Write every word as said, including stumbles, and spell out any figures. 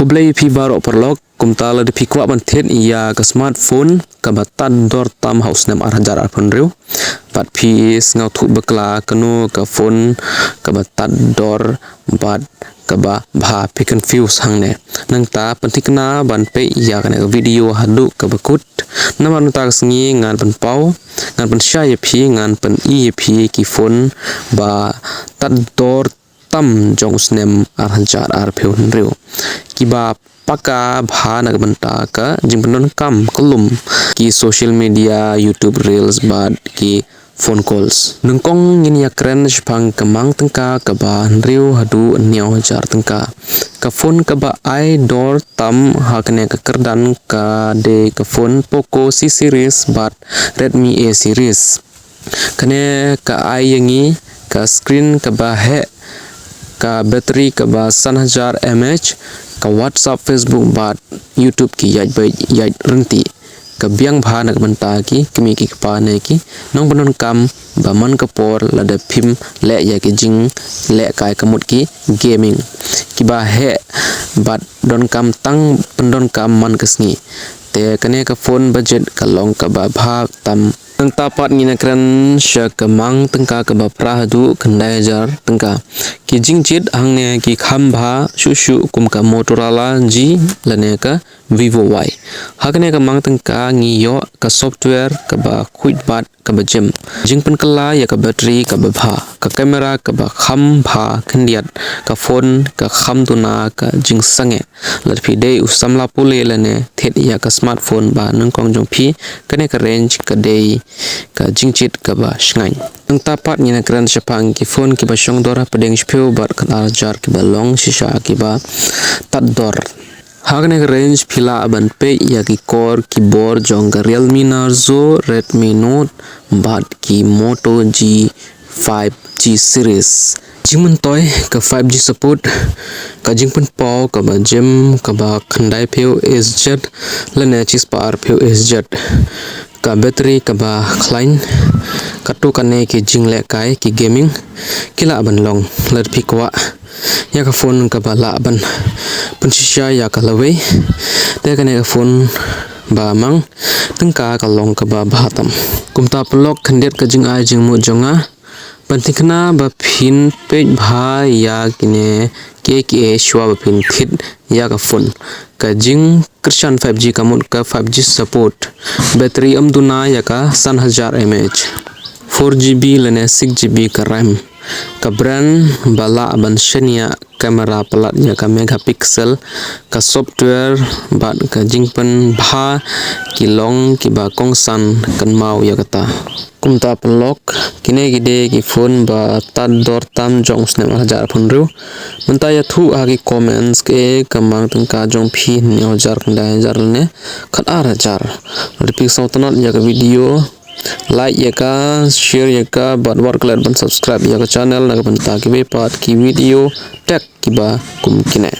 Khublei phi baroh paralok, kumta lada phi kwah ban thied ïa ka smartphone kaba tad dor tam ha u snem ar hajar arphew hynriew, bad phi sngewthuh bakla kano ka phone kaba tad dor bad kaba bha, phi confuse hangne. Nangta pynthikna ban peit ïa kane ka video haduh kaba kut. Namar mynta ka sngi ngan pynpaw, ngan pynshai ïa phi, ngan pyni ïa phi ki phone ba tad dor tam jong u snem ar hajar arphew hynriew, kiba paka bha na ka bynta ka jingpyndonkam kyllum, ki social media, YouTube Reels bad ki phone calls. Nyngkong ngin ïa kren shaphang ka mang tyngka kaba hynriew haduh hynñiew hajar tyngka. Ka phone kaba ai dor tam ha kane ka kyrdan ka dei ka phone Poco C series bad Redmi A series. Kane ka ai ïa ngi ka screen kaba heh, ka battery kaba san hajar mAh, ka WhatsApp, Facebook bad YouTube ki ïaid beit ïaid ryntih. Ka biang bha na ka bynta ki kmie ki kpa ne ki nongpyndonkam ba man ka por lada phim leh ïa ki jinglehkai ka mut ki gaming, kiba heh bad donkam tang pyndonkam man ka sngi. Te kane ka phone budget ka long kaba bha tam. Nangta pat ngin ïa kren sha ka mang tyngka kaba phra haduh khyndai hajar tyngka. Ki jingjied hangne ki kham bha shuh shuh kum ka Motorola G lane ka Vivo Y. Ha kane ka mang tyngka ngi ïoh ka software kaba khuid bad kaba jem, jingpynkylla ïa ka battery kaba bha, ka camera kaba kham bha khyndiat, ka phone ka kham duna ka jingsangeh. Lada phi dei u samla pule lane thied ïa ka smartphone ba nyngkong jong phi, kane ka range ka dei ka jingjied kaba shngaiñ. Nangta pat ngin ïa kren shaphang ki phone kiba shong dor hapdeng shiphew bad khatar hajar kiba long shisha kiba tad dor. Ha kane ka range phi lah ban peit ïa ki kor ki bor jong ka Realme Narzo, Redmi Note bad ki Moto G five G series. Jingmyntoi ka five G support, ka jingpynpaw kaba jem kaba khyndai phew S Z lane shispah ar phew S Z, ka battery kaba khlaiñ, katto katne ki jinglehkai ki gaming ki lah ban long. Lada phi kwah ïa ka phone kaba lah ban pynshisha ïa ka lawei, te kane ka phone ba mang tyngka ka long kaba bha tam. Kumta paralok, khyndiat ka jingai jingmut jong nga, pynthikna ba phin peit bha ïa kine kiei kiei shuwa ba phin thied ïa ka phone. Ka jingkyrshan five G ka mut ka five G support, battery ym duna ïa ka san hajar mAh, four GB lane six GB ka RAM, ka brand ba lah ban shaniah, camera palat ïa ka megapixel, ka software bad ka jingpynbha ki long kiba kongsan kynmaw ïa kata. Kumta paralok, kine ki dei ki phone ba tad dor tam jong u snem ar hajar arphew hynriew. Mynta ïathuh ha ki comments kaei ka mang tyngka jong phi, hynñiew hajar, khyndai hajar lane khatar hajar. Lada phi sngewtynnat ïa ka video, like ïa ka, share ïa ka bad wat klet ban subscribe ïa ka channel na ka bynta kiwei pat ki video tech kiba kum kine.